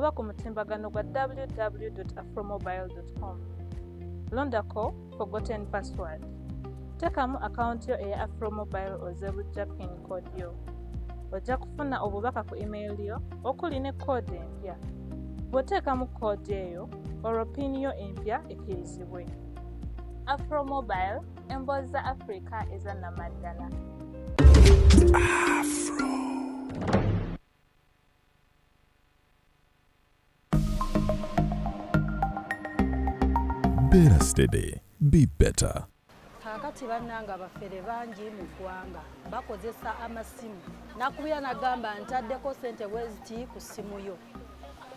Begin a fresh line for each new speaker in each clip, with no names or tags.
Oba ku mutimbagano gwa www.afromobile.com. Londako Forgotten Password. Teekamu akawunti yo eya Afromobile ozze buggya PIN code yo. Ojja kufuna obubaka ku email yo okuli ne koodi empya. Bw'oteekamu koodi eyo, olwo PIN yo empya ekkirizibwe. Afromobile, emboozi za Afrika eza nnamaddala.
Afro.
Better steady, be better.
Kaakati bannange, abafere bangi mu ggwanga, bakozesa amasimu. Nakubira nagamba ntaddeko sente bweziti ku ssimu yo,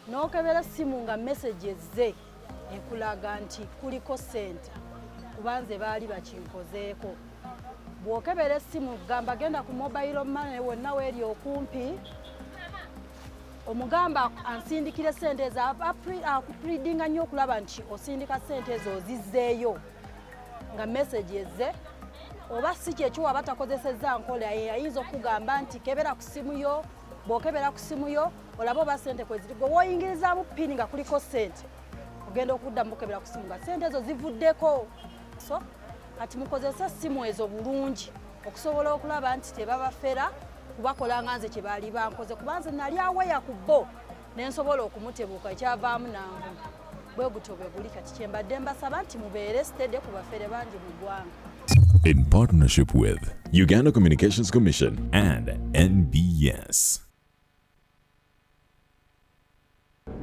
n'okebera essimu nga message ezze ekulaga nti kuliko sente, kubanze baali bakinkozeeko. Bw'okebera essimu, gamba genda ku mobile money wonna weeri okumpi, omugamba ansindikire sente ezo, akupleadinga nnyo okulaba nti osindika sente ezo ozizzeeyo nga message ezze. Oba si kyekyo, waba takozesezza nkola, ayinza okugamba nti kebera ku ssimu yo. Bw'okebera ku ssimu yo olaba oba sente kweziri, gwe woyingirizaamu PIN nga kuliko sente, ogenda okuddamu okebera ku ssimu nga sente ezo zivuddeko. So kati mukozese essimu ezo bulungi okusobola okulaba nti tebabafera kubakola nga nze kye baali bankoze, kuba nze nali aweya ku bo ne nsobola okumutebuuka, ekyavaamu nanvuma. Bwe gutyo bwe guli. Kati kyembadde mbasaba nti mubeere steady ku bafere bangi mu ggwanga.
In partnership with Uganda Communications Commission and NBS.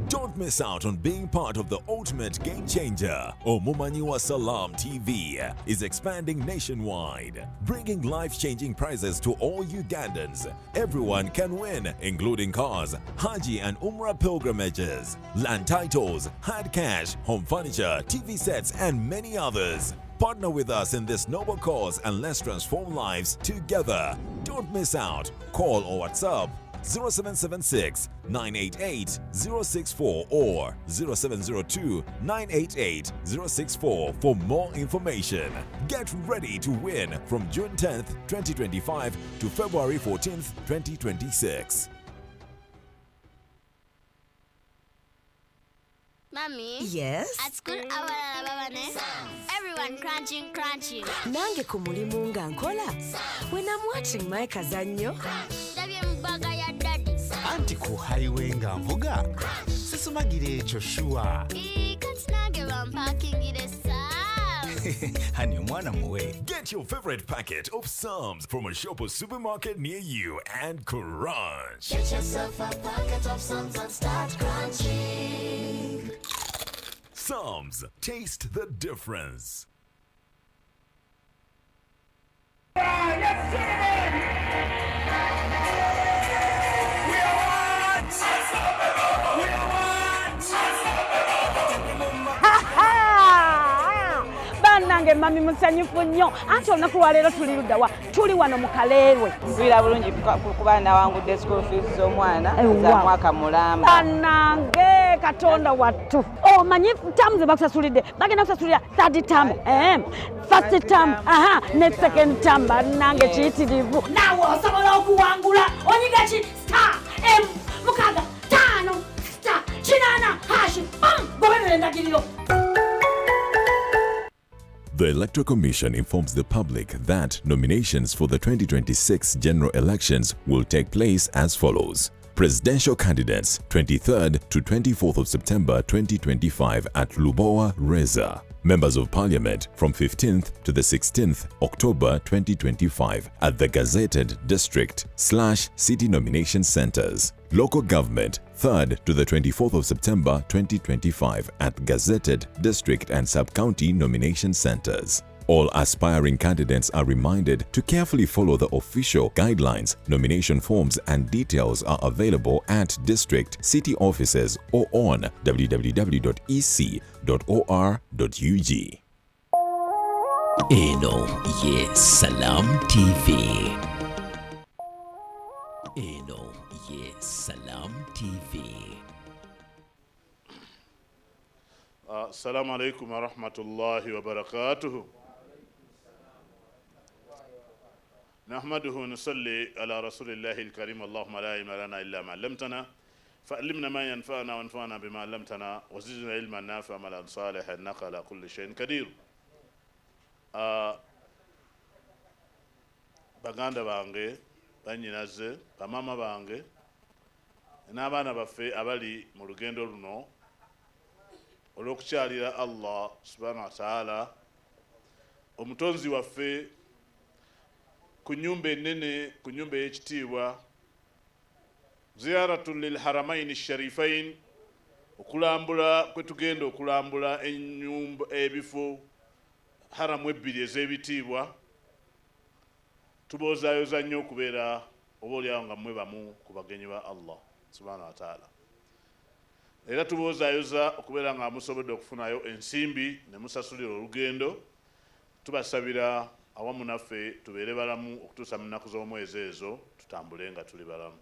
Don't miss out on being part of the ultimate game changer. Omumanyi wa Salam TV is expanding nationwide, bringing life-changing prizes to all Ugandans. Everyone can win, including cars, Haji and Umrah pilgrimages, land titles, hard cash, home furniture, TV sets, and many others. Partner with us in this noble cause and let's transform lives together. Don't miss out. Call or WhatsApp 0776 988 064 or 0702 988 064 for more information. Get ready to win from June 10th, 2025 to February 14th, 2026.
Mommy.
Yes?
At school, abalala babane. Everyone crunching, crunching.
Nange ku mulimu nga nkola. When I'm watching my kazannyo.
Ndabye mu bag ya daddy.
Anti ku highway nga nvuga sisumagira ekyo sure.
Ii, kati nange bampakingire Psalms.
Hani omwana muwe.
Get your favorite packet of Psalms from a shop or supermarket near you and crunch.
Get yourself a packet of Psalms and start crunching.
Psalms, taste the difference.
Yes, gentlemen! We are one! We are one!
Bannange, mami musanyufu nnyo, anti olunaku lwaleero tuli luddawa? Tuli wano mu Kaleerwe.
Mpulira bulungi kuba nawangudde school fees z'omwana za mwaka mulamba.
Bannange, Katonda wattu! Omanyi term ze bakusasulidde, bagenda kusasulira third term, first term, aha, ne second term. Bannange, kiyitirivu. Naawe osobola okuwangula. Onyiga ki? *M656*80# bam. Goberera endagiriro.
The Electoral Commission informs the public that nominations for the 2026 general elections will take place as follows. Presidential candidates, 23rd to 24th of September 2025 at Lubowa Reza. Members of Parliament from 15th to the 16th October 2025 at the gazetted district/city nomination centers. Local government, 3rd to the 24th of September 2025 at gazetted district and sub-county nomination centers. All aspiring candidates are reminded to carefully follow the official guidelines. Nomination forms and details are available at district, city offices or on www.ec.or.ug.
Eno ye Salam TV. Eno ye Salam TV.
السلام عليكم ورحمة الله وبركاته. نحمده ونصلي على رسول الله الكريم. اللهم لا علم لنا إلا ما علمتنا. فعلمنا ما ينفعنا وانفعنا بما علمتنا وزدنا علما نافعا عملا صالحا انك على كل شيء قدير. Baganda bange, bannyinaze, bamaama bange n'abaana baffe abali mu lugendo luno olw'okukyalira Allah subhanahu wa ta'ala omutonzi waffe ku nnyumba ennene, ku nnyumba ey'ekitiibwa, ziyaratu lil haramaini sharifain, okulambula kwe tugenda okulambula ennyumba ebifo haramu ebbiri ez'ebitiibwa. Tuboozaayoza nnyo okubeera oba oliawo nga mmwe bamu ku bagenyi ba Allah subhanahu wa ta'ala. Era tuboozaayoza okubeera nga musobodde okufunayo ensimbi ne musasulira olugendo. Tubasabira awamu naffe tubeere balamu okutuusa mu nnaku z'omwezi ezo, tutambule nga tuli balamu.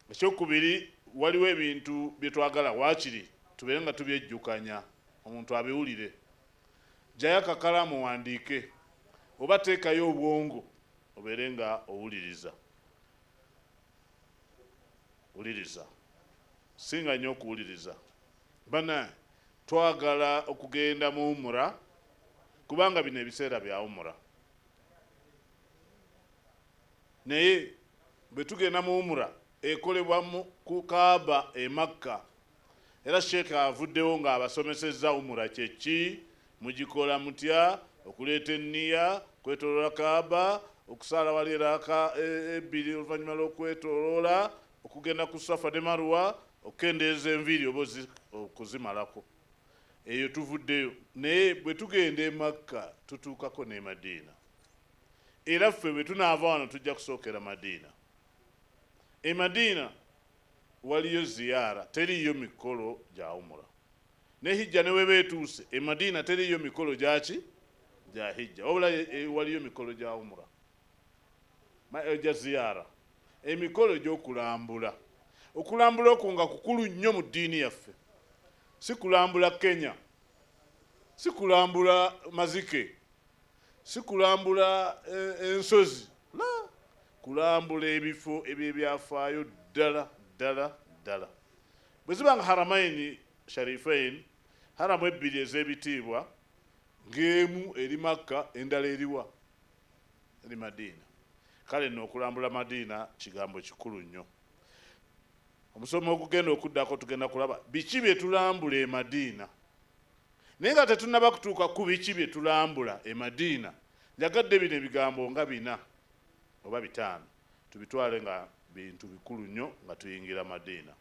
Ekyokubiri, waliwo ebintu bye twagala waakiri tubeere nga tubyejjukanya, omuntu abiwulire. Jjayo akakalaamu owandiike oba teekayo obwongo obeere nga owuliriza. Wuliriza, singa nnyo okuwuliriza. Bana twagala okugenda mu umura kubanga bino ebiseera bya umura, naye bwe tugenda mu umura ekolebwa ku Kaaba e Makka. Era Sheikh avuddewo ng'abasomesezza umura kye ki, mugikola mutya, okuleeta enniya, kwetoloola Kaaba, okusaala wali eraka ebbiri oluvannyuma lw'okwetoloola, okugenda ku Safa ne Marwa, okukendeeza enviiri oba okuzimalako. Eyo tuvuddeyo, naye bwe tugenda e Makka tutuukako ne Madiina. Era ffe bwe tunaava wano tujja kusookera Madiina. E Madiina waliyo ziyaara, teriiyo mikolo gya umura. Ne hijja ne weba etuuse e Madiina teriiyo mikolo gyaki gya hijja, wabula waliyo mikolo gya umura, gya ziyaara, emikolo egy'okulambula. Okulambula okwo nga kukulu nnyo mu ddiini yaffe. Si kulambula Kenya, si kulambula mazike, si kulambula ensozi, la kulambula ebifo eby'ebyafaayo ddala ddala ddala. Bwe ziba nga haramaini sharifain, haramu ebbiri ez'ebitiibwa, ng'emu eri Makka, endala eriwa eri Madiina. Kale nno okulambula Madiina kigambo kikulu nnyo. Omusomo ogugenda okuddako tugenda kulaba biki bye tulambula e Madiina, naye nga tetunnaba kutuuka ku biki bye tulambula e Madiina, njagadde bino ebigambo nga 4 oba 5 tubitwale nga bintu bikulu nnyo nga tuyingira Madiina.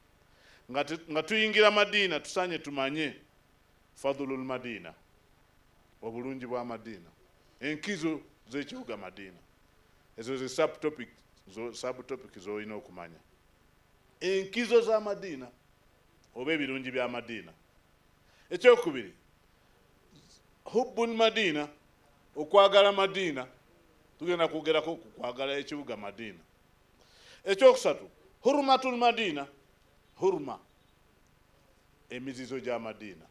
Nga tuyingira Madiina tusaanye tumanye fadhulul Madiina, obulungi bwa Madiina, enkizo z'ekibuga Madiina. Ezo ze subtopic z'olina okumanya. Enkizo za Madiina oba ebirungi bya Madiina. Ekyokubiri, hubbul Madiina, okwagala Madiina. Tugenda kwogerako ku kwagala ekibuga Madiina. Ekyokusatu, hurumatul Madiina, huruma, emizizo gya Madiina.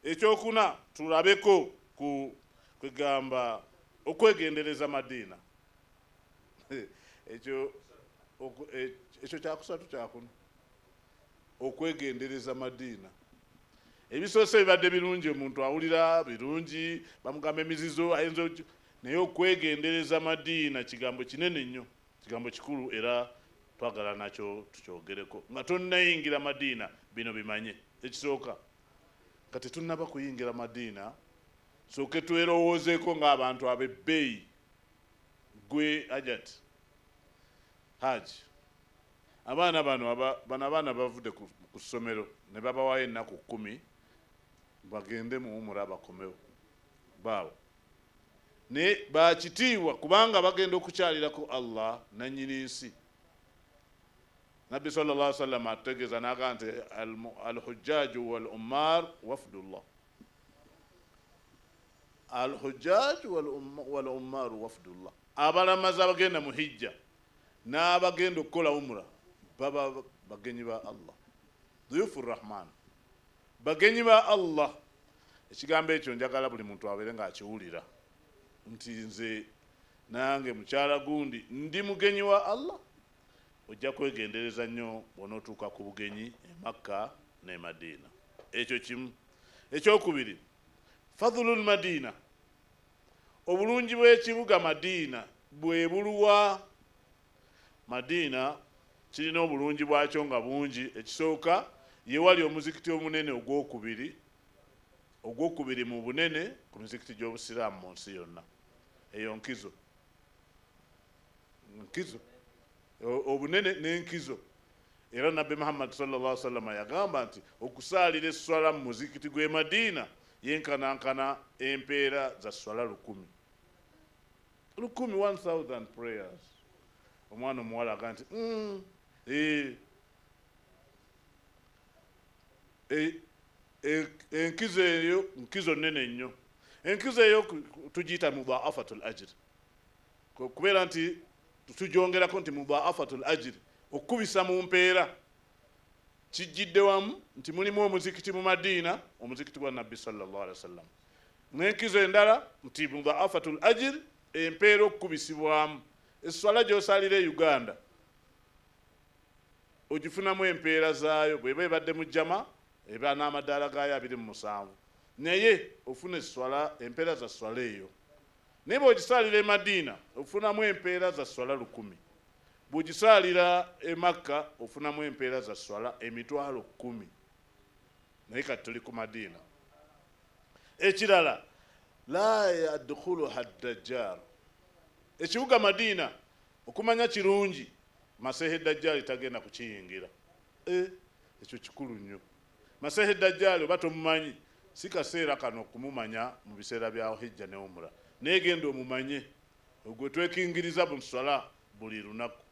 Ekyokuna, tulabeko ku kwegamba okwegendereza Madiina. Ekyo kyakusatu kyakuna, okwegendereza Madiina. Ebisoose bibadde birungi, omuntu awulira birungi, bamugamba emizizo ayinza, naye okwegendereza Madiina kigambo kinene nnyo, kigambo kikulu, era twagala nakyo tukyogereko. Nga tonnayingira Madiina bino bimanye. Ekisooka, nga tetunnaba kuyingira Madiina, sooke twerowoozeeko ng'abantu ab'ebbeeyi. Gwe Hajat, Haji, abaana bano abaana bavudde ku ssomero ne babawaayo ennaku 10 bagende mu umura bakomewo baawo, naye bakitiibwa kubanga bagenda okukyalirako Allah nannyini nsi. Nabbi sallallahu alaihi wasallam ategeeza n'agamba nti al-hujjaju wal ummar wafdullah, al-hujjaju wal ummar wafdullah. Abalamazi abagenda mu hijja n'abagenda okukola umura baba bagenyi ba Allah, dhuyufu rahman, bagenyi ba Allah. Ekigambo ekyo njagala buli muntu abeere ng'akiwulira nti nze nange mukyala gundi ndi mugenyi wa Allah, Ojja kwegendereza nnyo bw'onootuuka ku bugenyi e Makka ne Madiina. Ekyo kimu. Ekyokubiri, fadhulul Madiina, obulungi bw'ekibuga Madiina bwe buluwa. Madiina kirina obulungi bwakyo nga bungi. Ekisooka, ye wali omuzikiti omunene ogwokubiri mu bunene ku mizikiti gy'Obusiraamu mu nsi yonna. Eyo nkizo, nkizo obunene n'enkizo. Era Nabbi Muhammad sallallahu alaihi wasallam yagamba nti okusaalira esswala mu muzikiti gw'e Madiina yenkanankana empeera za swala 1000. 1000 prayers. Omwana omuwala agamba nti enkizo eyo nkizo nnene nnyo. Enkizo eyo tugiyita mudhaafatul ajr, kubeera nti tugyongerako nti mudhaafatul ajr, okukubisa mu mpeera. Kijjidde wamu nti mulimu omuzikiti mu Madiina, omuzikiti gwa Nabbi sallallahu alaihi wasallam, n'enkizo endala nti mudhaafatul ajr, empeera okukubisibwamu. Esswala gy'osaalira e Uganda ogifunamu empeera zaayo, bw'eba ebadde mu jjama eba n'amadaala gaayo 27, naye ofuna esswala empeera za swala eyo. Naye bw'ogisaalira e Madiina ofunamu empeera za swala 1000, bw'ogisaalira e Makka ofunamu empeera za swala 100,000. Naye kati tuli ku Madiina. Ekirala, la yadkhuluha ad-dajjal, ekibuga Madiina okumanya kirungi, Masehe Dajjali tagenda kukiyingira. Ekyo kikulu nnyo. Masehe Dajjali oba tomumanyi, si kaseera kano okumumanya mu biseera bya Hijja ne Umra, naye genda omumanye, ogwe twekingiriza mu swala buli lunaku.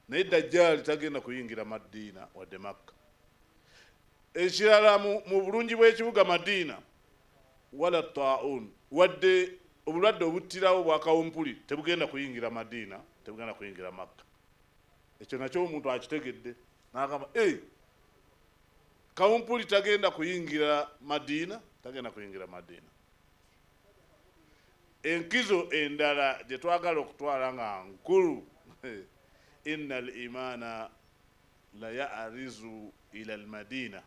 Naye Dajjali tagenda kuyingira Madiina wadde Makka. Ekirala, mu bulungi bw'ekibuga Madiina, wala taun, wadde obulwadde obuttirawo bwa kawumpuli tebugenda kuyingira Madiina, tebugenda kuyingira Makka. Ekyo nakyo omuntu akitegedde n'agamba kawumpuli tagenda kuyingira Madiina, tagenda kuyingira Madiina. Enkizo endala gye twagala okutwala nga nkulu, innal imana la ya'rizu ila al-Madina,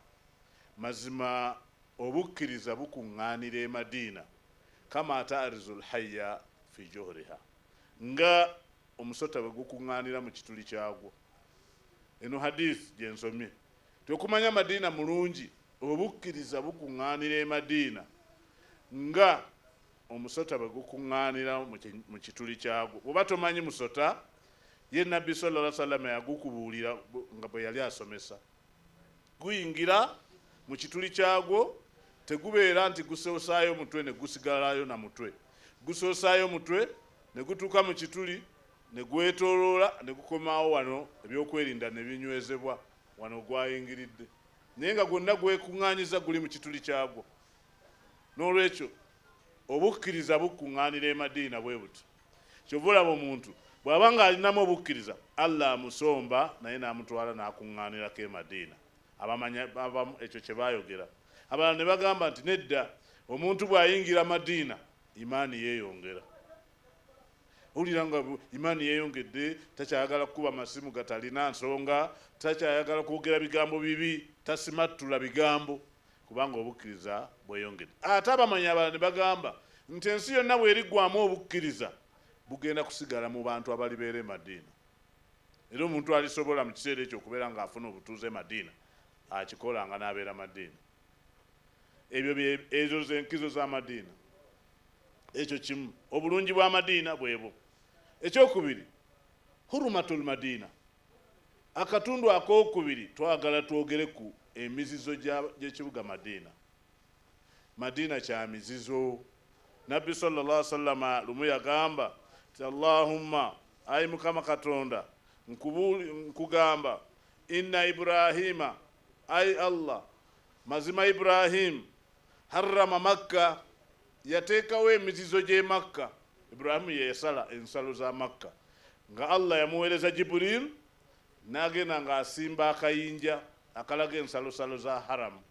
mazima obukkiriza bukuŋŋaanira e Madiina, kama ta'rizu al-hayya fi juhriha, nga omusota bwe gukuŋŋaanira mu kituli kyagwo. Eno hadith gye nsomye. Okumanya Madiina mulungi, obukkiriza bukuŋŋaanira e Madiina nga omusota bwe gukuŋŋaanira mu kituli kyagwo. Bw'oba tomanyi musota, ye Nabbi sallallahu alaihi wasallam yagukubuulira nga bwe yali asomesa. Guyingira mu kituli kyagwo, tegubeera nti gusoosaayo mutwe ne gusigalayo na mutwe. Gusoosaayo mutwe ne gutuuka mu kituli ne gwetooloola ne gukomaawo wano, ebyokwerinda ne binywezebwa wano gwayingiridde, naye nga gwonna gwekuŋŋaanyiza guli mu kituli kyagwo. N'olwekyo obukkiriza bukuŋŋaanira e Madiina bwe buti. Kyova olaba omuntu bw'aba ng'alinamu obukkiriza, Allah amusomba naye n'amutwala n'akuŋŋaanirako e Madiina. Abamanya abamu ekyo kye baayogera. Abalala ne bagamba nti nedda, omuntu bw'ayingira Madiina imaani yeeyongera. Owulira nga imaani yeeyongedde, takyayagala kukuba masimu gatalina nsonga, takyayagala kwogera bigambo bibi, tasimattula bigambo, kubanga obukkiriza bweyongedde. Ate abamanyi abalala ne bagamba nti ensi yonna bw'eriggwamu obukkiriza bugenda kusigala mu bantu abalibeera e Madiina. Era omuntu alisobola mu kiseera ekyo okubeera ng'afuna obutuuze e Madiina, akikolanga n'abeera Madiina. Ebyo ezo z'enkizo za Madiina. Ekyo kimu. Obulungi bwa Madiina bwebwo. Ekyokubiri, hurumatul Madiina. Akatundu akokubiri twagala twogere ku emizizo gy'ekibuga Madiina. Madiina kya mizizo. Nabbi sallallahu alaihi wasallam lumu yagamba nti Allahumma, ayi Mukama Katonda, nkugamba inna Ibrahima, ayi Allah, mazima Ibrahim harrama Makka, yateekawo emizizo gy'e Makka. Ibrahimu ye yasala ensalo za Makka, nga Allah yamuweereza Jibril n'agenda ng'asimba akayinja akalaga ensalosalo za haramu.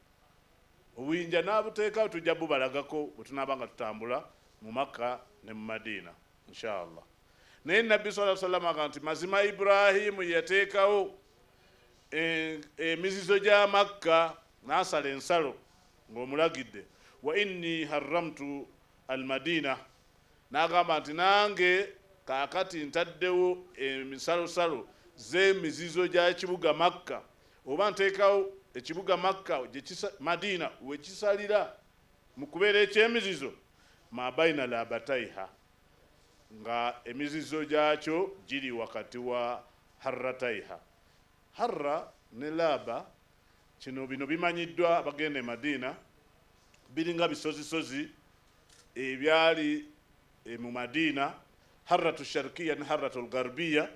Obuyinja n'abuteekawo, tujja bubalagako bwe tunaaba nga tutambula mu Makka ne mu Madiina inshallah. Naye Nabbi sallallahu alaihi wasallam agamba nti mazima Ibrahimu yateekawo emizizo gya Makka n'asala ensalo ng'omulagidde. Wa inni harramtu almadina, n'agamba nti nange kaakati ntaddewo emisalosalo z'emizizo gya kibuga Makka, oba nteekawo ekibuga Makka Madina wekisalira mu kubeera eky'emizizo ma baina labataiha, nga emizizo gyakyo giri wakati wa harrataiha. Harra ne laba kino bino bimanyiddwa abagenda e Madina, biringa bisozisozi ebyali mu Madina, harratu sharkiya ne harratu lgarbiya.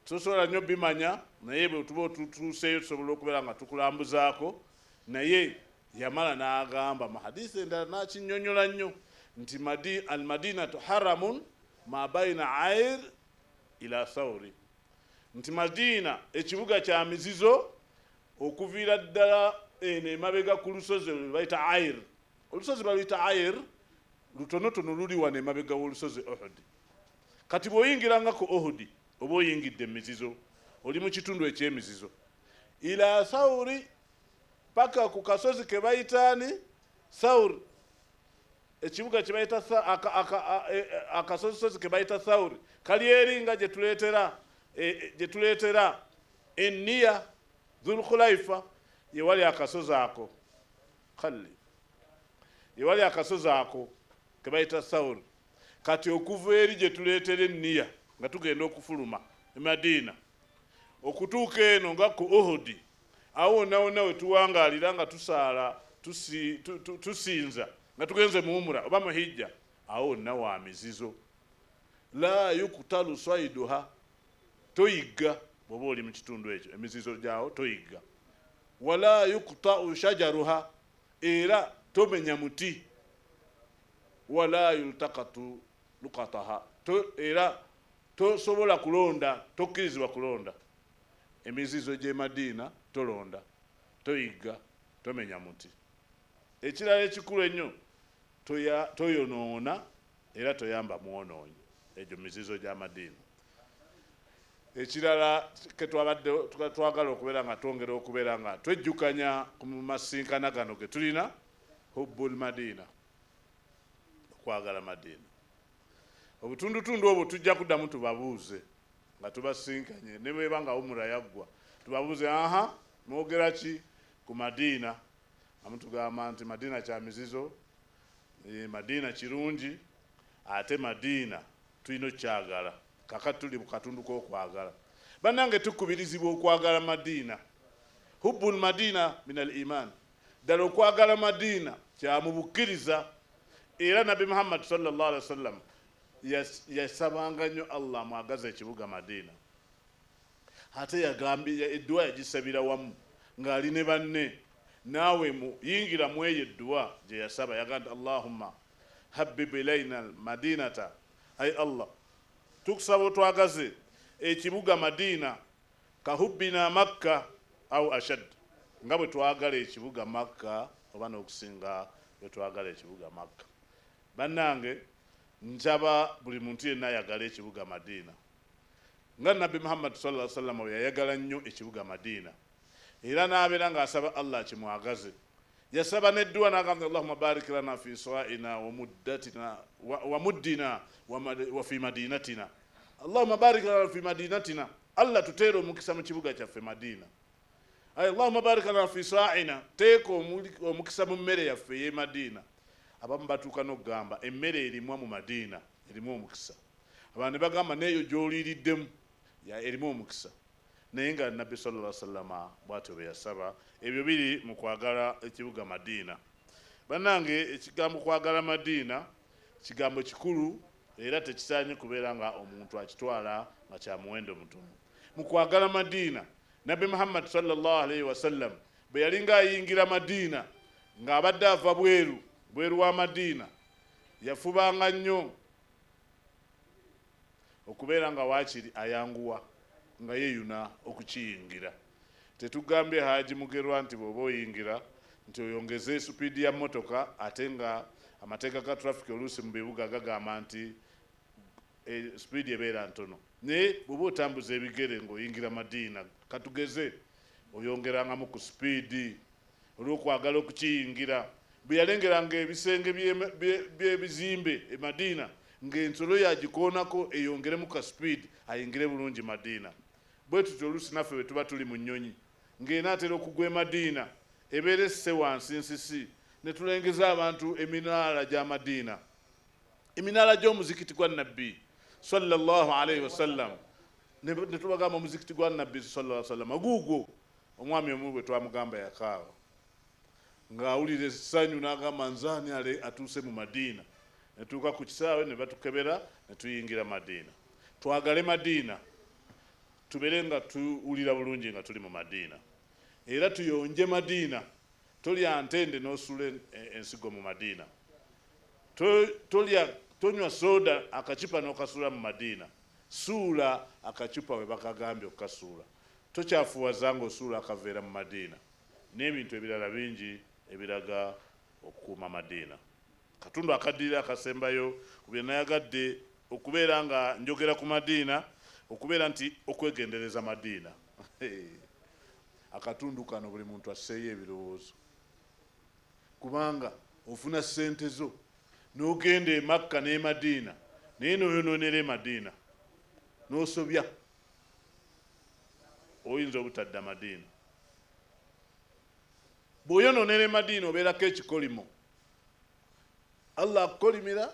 Tusobola nnyo bimanya, naye bwe tuba tutuuseeyo tusobola okubeera nga tukulambuzaako. Naye yamala n'agamba mu hadisi endala n'akinnyonnyola nnyo nti almadinatu haramun ma baina air ila sauri, nti Madina ekibuga kya mizizo okuviira ddala eno emabega ku lusozi lwe bayita Air. Olusozi baluyita Air, lutonotono luli wano emabega w'olusozi Uhud. Kati bw'oyingiranga ku Uhud oba oyingidde emizizo, oli mu kitundu eky'emizizo. Ila sauri, paka ku kasozi ke bayitaani Sauri, ekibuga kye bayita akasozisozi ke bayita Sauri kali eri nga gye tuleetera enniya Dhulkhulaifa, yewali akasozi ako kalli, yewali akasozi ako ke bayita Sauri. Kati okuva eri gye tuleetera enniya nga tugenda okufuluma e Madina okutuuka eno nga ku Uhudi, awo wonna wonna we tuwangaalira nga tusaala tusinza nga tugenze mu umura oba mu hijja, awo wonna wa mizizo. La yuktalu saiduha, toyigga bw'oba oli mu kitundu ekyo emizizo gyawo toyigga. Wala yuktau shajaruha, era tomenya muti. Wala yultakatu lukataha, era tosobola kulonda, tokkirizibwa kulonda. Emizizo gy'e Madina tolonda, toyigga, tomenya muti. Ekirala ekikulu ennyo, toyonoona era toyamba mwonoonyi. Egyo mizizo gya Madina. Ekirala ke twabadde twagala okubeera nga twongera okubeera nga twejjukanya ku masinkana gano ge tulina, hubbul Madina, okwagala Madina. Obutundutundu obwo tujja kuddamu tubabuuze nga tubasinkanye, ne bweba nga umura yaggwa tubabuuze, aha, mwogera ki ku Madina? Amutugamba nti Madina kya mizizo, Madina kirungi, ate Madina tulina okyagala. Kakati tuli mu katundu k'okwagala. Bannange tukubirizibwa okwagala Madina. Hubbul Madina min al iman, ddala okwagala Madina kya mu bukkiriza. Era Nabbi Muhammad sallallahu alaihi wasallam yasabanga nnyo Allah amwagaze ekibuga Madina. Ate yagambye edduwa yagisabira wamu ng'ali ne banne. Naawe yingira mu eyo edduwa gye yasaba, yagamba nti Allahumma habbib ilayna al madinata, ay Allah tukusaba otwagaze ekibuga Madina kahubbina Makka au ashad, nga bwe twagala ekibuga Makka oba n'okusinga bwe twagala ekibuga Makka. Bannange njaba buli muntu yenna ayagala ekibuga Madina nga Nabbi Muhammad sallallahu alaihi wasallam yayagala nnyo ekibuga Madina, era n'abeera ng'asaba Allah akimwagaze. Yasaba n'edduwa n'agamba Allahumma barik lana fi sa'ina wa muddatina wa muddina wa fi madinatina. Allahumma barik lana fi madinatina, Allah tuteere omukisa mu kibuga kyaffe Madina. Ay Allahumma barik lana fi sa'ina, teeka omukisa mu mmere yaffe ey'e Madina. Abamu batuuka n'okugamba emmere erimwa mu Madina erimu omukisa, abantu ne bagamba n'eyo gy'oliiriddemu erimu omukisa. Naye nga Nabbi sallallahu alaihi wasallam bw'atyo bwe yasaba. Ebyo biri mu kwagala ekibuga Madina. Bannange ekigambo kwagala Madina kigambo kikulu, era tekisaanye kubeera nga omuntu akitwala nga kya muwendo mutono. Mu kwagala Madina, Nabbi Muhammad sallallahu alaihi wasallam bwe yalinga ayingira Madina ng'abadde ava bweru wa Madina, yafubanga nnyo okubeera nga waakiri ayanguwa nga yeeyuna okukiyingira. Tetugambye Haji Mugerwa nti bw'oba oyingira nti oyongeze supiidi ya mmotoka, ate nga amateeka ga traffic oluusi mu bibuga gagamba nti Sipiidi ebeera ntono, naye bw'oba otambuza ebigere ng'oyingira Madiina, katugeze oyongerangamu ku sipiidi olw'okwagala okukiyingira. Bwe yalengeranga ebisenge by'ebizimbe e Madiina ng'ensolo yagikoonako eyongeremu ka sipiidi ayingire bulungi Madiina. Bwe tutyo oluusi naffe bwe tuba tuli mu nnyonyi ng'enaatera okugwa e Madiina, ebeera esse wansi nsisi, ne tulengeza abantu eminaala gya Madiina, eminaala gy'omuzikiti gwa Nabbi sallallahu alaihi wasallam, ne tubagamba omuzikiti gwa Nabbi sallallahu alaihi wasallam guugwo. Omwami omu bwe twamugamba yakaaba ng'awulira essanyu n'agamba nzaani ale atuuse mu Madiina. Ne tuuka ku kisaawe ne batukebera ne tuyingira Madiina. Twagale Madiina, tubeere nga tuwulira bulungi nga tuli mu Madiina, era tuyonje Madiina. Tolya ntende n'osuula ensigo mu Madiina, tonywa soda akacupa n'okasuula mu Madiina. Suula akacupa we bakagambye okukasuula, tokyafuwaza ng'osuula akaveera mu Madiina, n'ebintu ebirala bingi ebiraga okukuuma Madiina. Katundu akaddirira akasembayo ku bye nayagadde okubeera nga njogera ku Madiina, okubeera nti okwegendereza Madiina. Akatundu kano buli muntu asseeyo ebirowoozo, kubanga ofuna ssente zo n'ogenda e Makka n'e Madiina, naye n'oyonoonera e Madiina n'osobya, oyinza obutadda Madiina. Bw'oyonoonera e Madiina obeerako ekikolimo. Allah akukolimira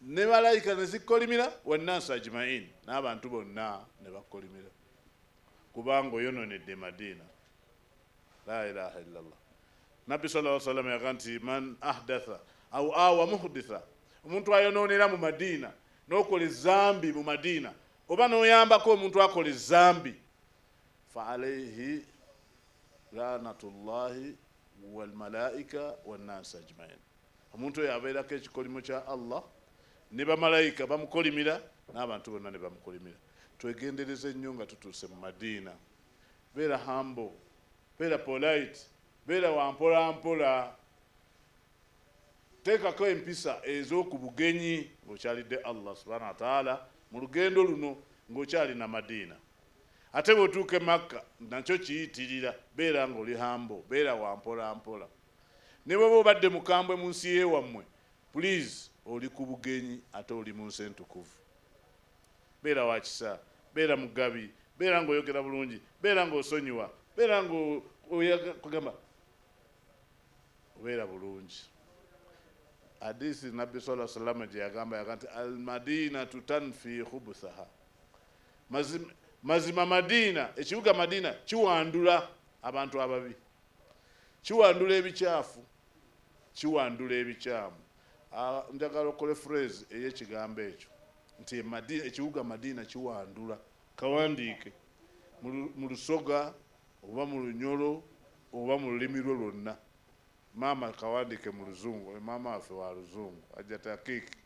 ne malayika ne zikukolimira, wannansi ajmain, n'abantu bonna ne bakukolimira, kubanga oyonoonedde Madiina. La ilaha illallah. Nabbi sallallahu alaihi wasallam yagamba nti man ahdatha au awa muhditha, omuntu ayonoonera mu Madiina n'okola ezambi mu Madiina, oba n'oyambako omuntu akola ezambi, fa alaihi lanatullahi walmalaika wannansi ajmain. Omuntu oyo abeerako ekikolimo kya Allah, ne bamalayika bamukolimira n'abantu bonna ne bamukolimira. Twegendereze nnyo nga tutuuse mu Madiina. Beera humble, beera polite, beera wampolampola, teekako empisa ez'oku bugenyi ng'okyalidde Allah subhanahu wa ta'ala mu lugendo luno ng'okyalina Madiina. Ate bw'otuuka e Makka nakyo kiyitirira, beera ng'oli humble, beera wampolampola. Ne bw'oba obadde mukambwe mu nsi y'ewammwe, please oli ku bugenyi ate oli mu nsi entukuvu. Beera wa kisa, beera mugabi, beera ng'oyogera bulungi, beera ng'osonyiwa, beera ng'okugamba obeera bulungi. Hadisi Nabbi sallallahu alaihi wasallam gye yagamba yaga nti al-madinatu tanfi khubuthaha, mazima Madiina, ekibuga Madiina kiwandula abantu ababi, kiwandula ebikyafu, kiwandula ebikyamu. Njagala okole phrase ey'ekigambo ekyo nti ekibuga Madiina kiwandula. Kawandiike mu Lusoga oba mu Lunyolo oba mu lulimi lwo lwonna. Maama kawandiike mu Luzungu, maama waffe wa Luzungu ajja takiiki.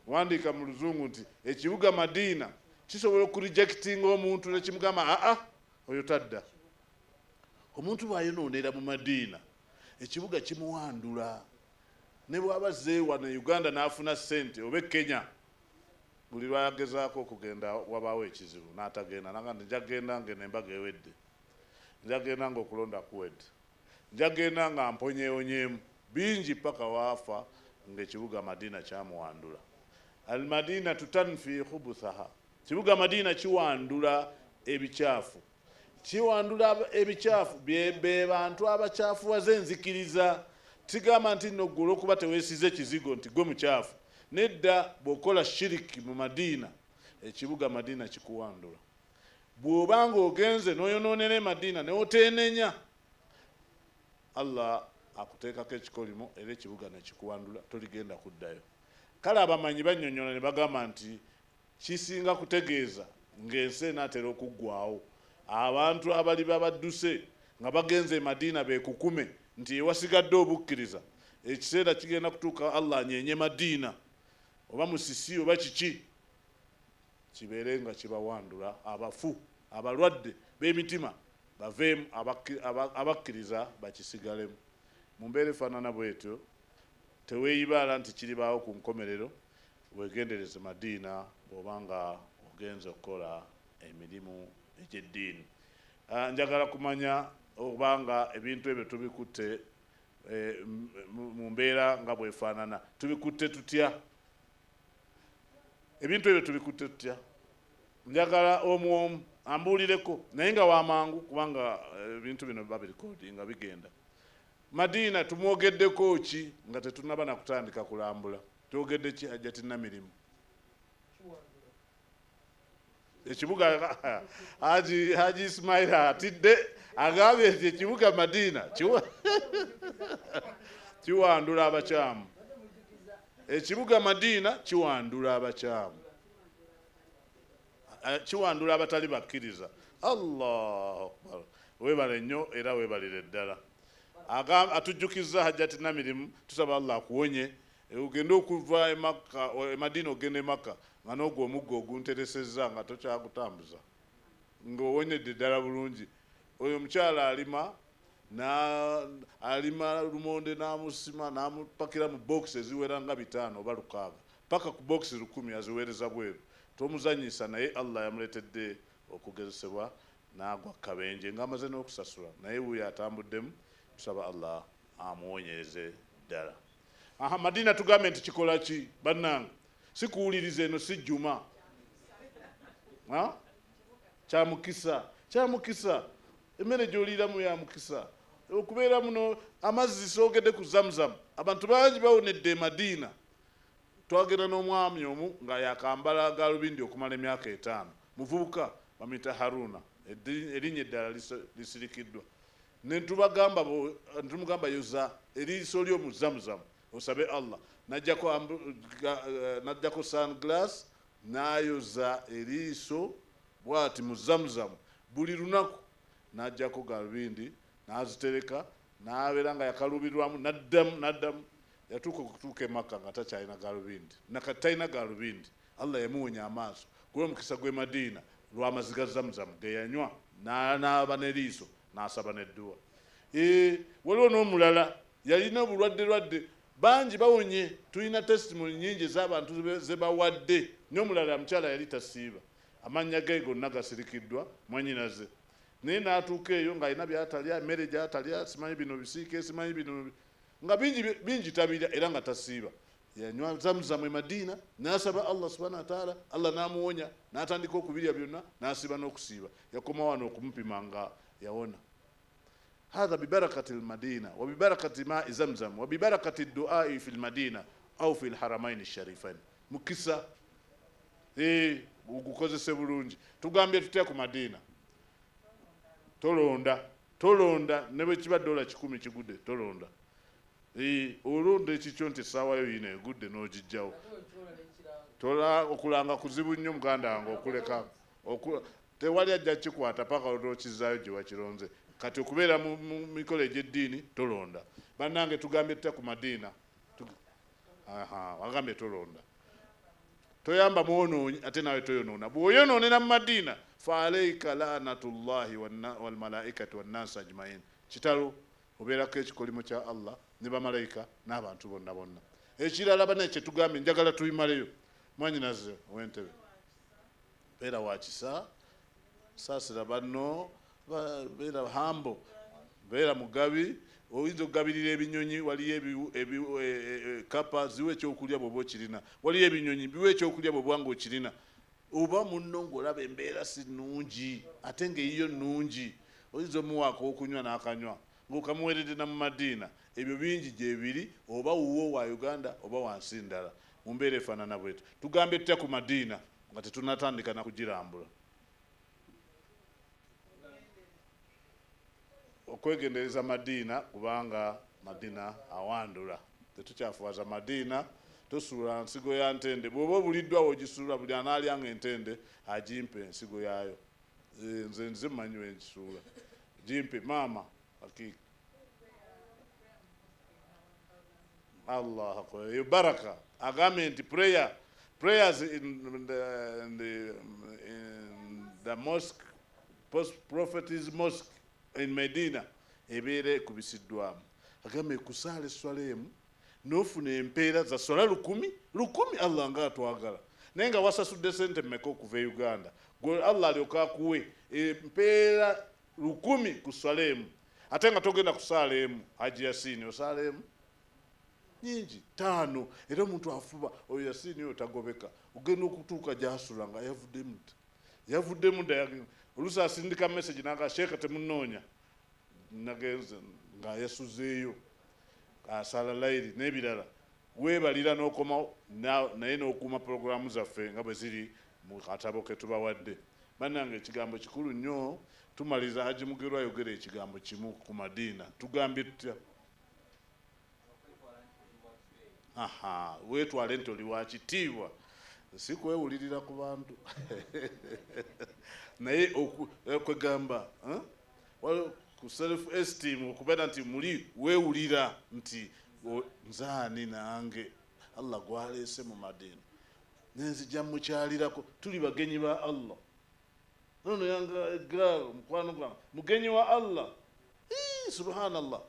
Wandiika mu Luzungu nti ekibuga Madiina kisobola okurejectinga omuntu ne kimugamba aa oyo tadda. Omuntu bw'ayonoonera mu Madiina ekibuga kimuwandula. Ne bw'aba azze wano e Uganda n'afuna ssente oba e Kenya, buli lw'agezaako okugenda wabaawo ekizibu n'atagenda, n'agamba nti nja kugenda ng'eno embaga ewedde, nja kugenda ng'okulonda kuwedde, nja kugenda nga mponyeewonyeemu. Bingi paka waafa ng'ekibuga Madiina kyamuwandula. Al-madinatu tanfi khubuthaha, kibuga Madiina kiwandula ebikyafu, kiwandula ebikyafu be bantu abakyafuwaza enzikiriza. Tigamba nti nno ggwe olw'okuba teweesize kizigo nti gwe mukyafu. Nedda, bw'okola shiriki mu Madiina, ekibuga Madiina kikuwandula. Bw'oba ng'ogenze n'oyonoonera e Madiina n'oteenenya, Allah akuteekako ekikolimo era ekibuga ne kikuwandula, toligenda kuddayo. Kale abamanyi bannyonnyola ne bagamba nti kisinga kutegeeza ng'ensi enaatera okuggwaawo, abantu abaliba badduse nga bagenze e Madiina beekukume nti ewasigadde obukkiriza, ekiseera kigenda kutuuka Allah anyenye Madiina oba musisi oba kiki, kibeere nga kibawandula abafu, abalwadde b'emitima baveemu, abakkiriza bakisigalemu. Mu mbeera efaanana bw'etyo teweeyibaala nti kiribaawo ku nkomerero. Weegendereze Madiina bw'oba nga ogenze okukola emirimu egy'eddiini. Njagala kumanya obanga ebintu ebyo tubikutte mu mbeera nga bwefaanana. Tubikutte tutya? Ebintu ebyo tubikutte tutya? Njagala omu ambuulireko naye nga wamangu kubanga ebintu bino babirikodinga bigenda. Madina tumwogeddeko ki nga tetunnaba na kutandika kulambula? Twogedde ki Hajjati Namirimu? Ekibuga Haji Ismail atidde agambye nti ekibuga Madina kiwandula abakyamu. Ekibuga Madina kiwandula abakyamu, kiwandula abatali bakkiriza. Allahu Akbar. Weebale nnyo era weebalire ddala. Atujjukizza Hajjati Namirimu, tusaba Allah akuwonye ogende okuva e Makka, e Madina ogende e Makka nga n'ogwo omuggo ogunteresezza nga tokyagutambuza, ng'owonyedde ddala bulungi. Oyo omukyala alima alima lumonde n'amusima n'amupakira mu bokisi eziwera nga 5 oba 6 paka ku bokisi 10 aziweereza bweru. Tomuzanyisa, naye Allah yamuleetedde okugezesebwa n'agwa kabenje ng'amaze n'okusasula, naye wuuyo atambuddemu. Tusaba Allah amuwonyereze ddala. Aha, Madina tugambe nti kikola ki bannange? Si kuwuliriza eno si jjuma. Kyamukisa, kyamukisa. Emmere gy'oliiramu ya mukisa. Okubeera muno amazzi soogedde ku Zamzam. Abantu bangi bawonedde e Madina. Twagenda n'omwami omu nga yakambala galubindi okumala emyaka 5. Muvubuka bamuyita Haruna, erinnya eddala lisirikiddwa. Ne tumugamba yoza eriiso lyo mu Zamzam osabe Allah. Najjako sunglass n'ayoza eriiso bw'ati mu Zamzam buli lunaku. N'ajjako galubindi n'azitereka n'abeera nga yakalubirwamu n'addamu n'addamu. Yatuuka okutuuka e Makka nga takyalina galubindi, nakati talina galubindi. Allah yamuwonya amaaso kulw'omukisa gw'e Madina lw'amazzi ga Zamzam ge yanywa n'anaaba n'eriiso n'asaba n'edduwa. Waliwo n'omulala yalina obulwadde lwadde bangi bawonye. Tulina testimony nnyingi ez'abantu ze bawadde. N'omulala mukyala yali tasiiba, amannya ge gonna gasirikiddwa mwannyinaze, naye n'atuuka eyo ng'alina by'atalya, emmere gy'atalya, simanyi bino bisiike, simanyi bino, nga bingi bingi tabirya era nga tasiiba. Yanywa Zamzam e Madina n'asaba Allah subhanahu wa ta'ala, Allah n'amuwonya n'atandika okubirya byonna n'asiiba n'okusiiba. Yakoma wano okumupima nga yawona. Hadha bibarakati al-Madina wa bibarakati ma'i Zamzam wa bibarakati ad-du'ai fi al-Madina au fi al-Haramain ash-Sharifain. Mukisa ogukozese bulungi. Tugambye tutya ku Madina? Tolonda, tolonda ne bwe kiba $100 kigudde tolonda. Olonda ekikyo nti essaawa yo yino egudde n'ogijjawo. Tola okulanga kuzibu nnyo muganda wange okuleka. Tewali ajja kikwata paka olwokizaayo gye wakironze. Kati okubeera mu mikolo egy'eddiini tolonda. Bannange tugambye tutya ku Madina? Wagambye tolonda. Toyamba mwonoonyi ate naawe toyonoona. Bw'oyonoonera mu Madina fa alayka laanatullahi wal malaikati wan nas ajmain. Kitalo obeerako ekikolimo kya Allah ne bamalayika n'abantu bonna bonna. Ekirala bana kye tugambye njagala tubimaleyo. Mwannyinaze ow'entebe, beera wa kisa, saasira banno, beera humble, beera mugabi. Oyinza okugabirira ebinyonyi, waliyo kapa ziwe ekyokulya bw'oba okirina, waliyo ebinyonyi biwe ekyokulya bw'oba ng'okirina. Oba munno ng'olaba embeera si nnungi ate ng'eyiyo nnungi, oyinza omuwaako okunywa n'akanywa ng'okamuweeredde na mu Madina. Ebyo bingi gye biri, oba wuwo wa Uganda oba wansi ndala mu mbeera efaanana bwetyo. Tugambye tutya ku Madina nga tetunnatandika na kugirambula? Okwegendereza Madina kubanga Madina awandula. Tetukyafuwaza Madina. Tosuula nsigo ya ntende. Bw'oba obuliddwa ogisuula, buli anaalyanga entende agimpe ensigo yaayo. Nze nze mmanyi we nkisuula. Gimpe maama hakika. Allah akbar. Eyo baraka. Agambye nti prayers in the mosque, post prophet's mosque in Medina ebeera ekubisiddwamu. Agambye kusaala esswala emu n'ofuna empeera za swala 1000 Allah nga atwagala. Naye nga wasasudde sente mmeka okuva e Uganda? Gwe Allah alyoka akuwe empeera 1000 ku swala emu, ate nga togenda kusaala emu. Haji Yasini osaala emu nyingi 5, era omuntu afuba oyo Yasini oyo tagobeka, ogenda okutuuka gy'asula nga yavuddemu dda, yavuddemu dda. Oluusi asindika message n'agamba Sheikh temunoonya, nagenze nga yasuzeeyo asala layiri n'ebirala. Weebalira n'okomawo naye n'okuuma pulogulaamu zaffe nga bwe ziri mu katabo ke tubawadde. Bannange ekigambo kikulu nnyo. Tumaliriza Haji Mugerwa ayogera ekigambo kimu ku Madiina. Tugambye tutya? Aha, weetwale nti oli wa kitiibwa, si kwewulirira ku bantu naye kwegamba ku self esteem, okubeera nti muli weewulira nti nzaani nange Allah gwaleese mu Madiina nenzija mukyalirako, tuli bagenyi ba Allah. Nono yanga girl mukwano gwange mugenyi wa Allah. Subhanallah,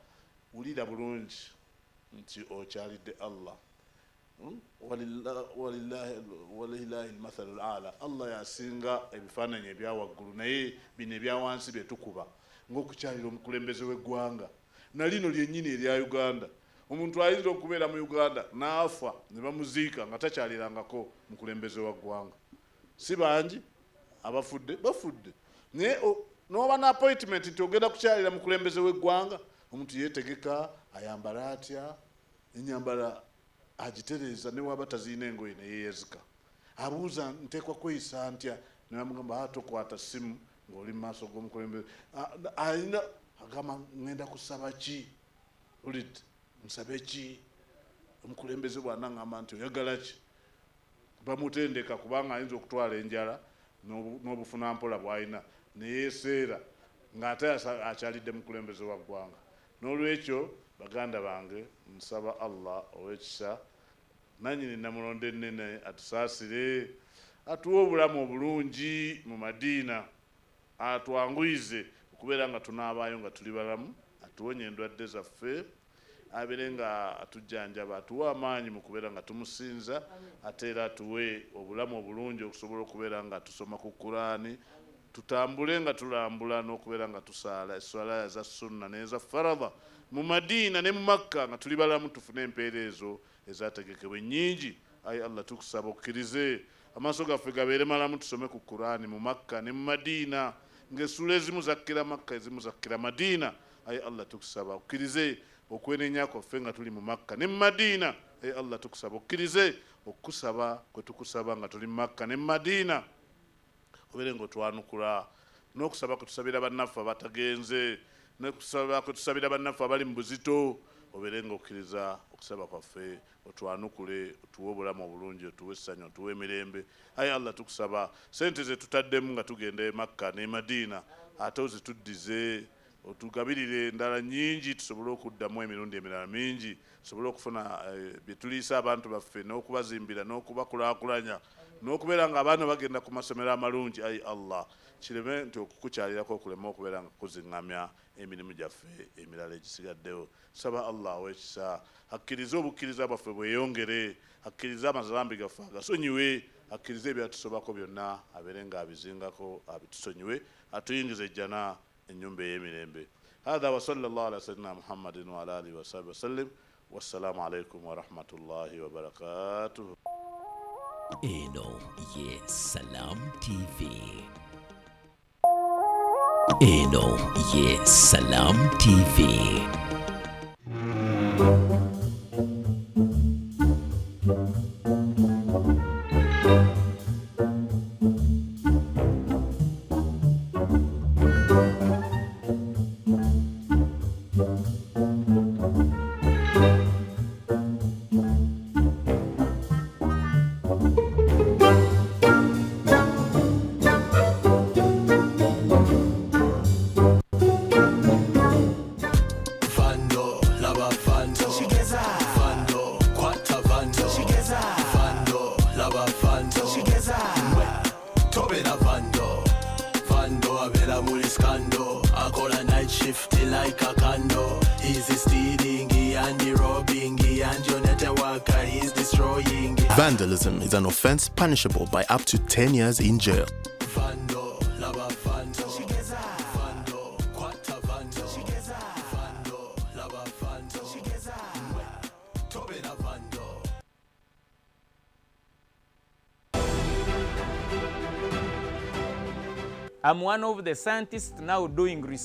wulira bulungi nti okyalidde Allah. Walillahi almathalu ala, Allah yasinga ebifaananyi ebya waggulu, naye bino ebya wansi bye tukuba ng'okukyalira omukulembeze w'eggwanga na lino lyennyini erya Uganda. Omuntu ayinza okubeera mu Uganda n'afa ne bamuziika nga takyalirangako mukulembeze wa ggwanga. Si bangi abafudde, bafudde, naye n'oba na appointment nti ogenda kukyalira mukulembeze w'eggwanga, omuntu yeetegeka, ayambala atya, ennyambala agitereeza, ne waba taziina engoye ne yeeyazika, abuuza nteekwa kweyisa ntya, ne bamugamba tokwata ssimu ng'oli mu maaso g'omukulembeze. Alina agamba ŋŋenda kusaba ki, ulidde nsabe ki, omukulembeze bw'anaŋŋamba nti oyagala ki, bamutendeka kubanga ayinza okutwala enjala n'obufunampola bw'alina ne yeeseera ng'ate akyalidde mukulembeze wa ggwanga. N'olwekyo baganda bange, nsaba Allah ow'ekisa nannyini Namulondo ennene atusaasire, atuwe obulamu obulungi mu Madiina, atwanguyize okubeera nga tunaabaayo nga tuli balamu, atuwonye endwadde zaffe, abeere nga atujjanjaba, atuwe amaanyi mu kubeera nga tumusinza, ate era atuwe obulamu obulungi okusobola okubeera nga tusoma ku Kuraani, tutambule nga tulambula n'okubeera nga tusaala esswala za sunna n'eza faradha mu Madiina ne mu Makka nga tuli balamu, tufune empeera ezo ezategekebwa ennyingi. Ayi Allah, tukusaba okkirize amaaso gaffe gabeere malamu, tusome ku Kuraani mu Makka ne mu Madiina, ng'essuula ezimu zakkira Makka, ezimu zakkira Madiina. Ayi Allah, tukusaba okkirize okwenenya kwaffe nga tuli mu Makka ne mu Madiina. Ayi Allah, tukusaba okkirize okukusaba kwe tukusaba nga tuli mu Makka ne mu Madiina, obeere ng'otwanukula n'okusaba kwe tusabira bannaffe abatagenze, n'okusaba kwe tusabira bannaffe abali mu buzito, obeere ng'okkiriza okusaba kwaffe, otwanukule, otuwe obulamu obulungi, otuwe essanyu, otuwe emirembe. Ayi Allah, tukusaba sente ze tutaddemu nga tugenda e Makka ne Madiina, ate ozituddize, otugabirire endala nnyingi tusobole okuddamu emirundi emirala mingi, tusobole okufuna bye tuliisa abantu baffe n'okubazimbira n'okubakulaakulanya n'okubeera nga abaana bagenda ku masomero amalungi. Ayi Allah, kireme nti okukukyalirako okulema okubeera nga kuziŋŋamya emirimu gyaffe emirala egisigaddewo. Saba Allah ow'ekisa akkirize obukkiriza bwaffe bweyongere, akkirize amazalambi gaffe agasonyiwe, akkirize ebyatusobako byonna abeere nga abizingako abitusonyiwe, atuyingize ejjana ennyumba ey'emirembe. Hatha wa sallallahu ala sayyidina Muhammadin wa ala alihi wa sahbihi wasallim. Wassalamu alaikum wa rahmatullahi wa barakatuh.
Eno ye Salam TV. Eno ye Salam TV.
Destroying it.
Vandalism is an offense punishable by up to 10 years in jail.
Vando, laba vando. Vando, kwata vando. Vando, laba vando. Tobera vando.
I'm one of the scientists now doing research.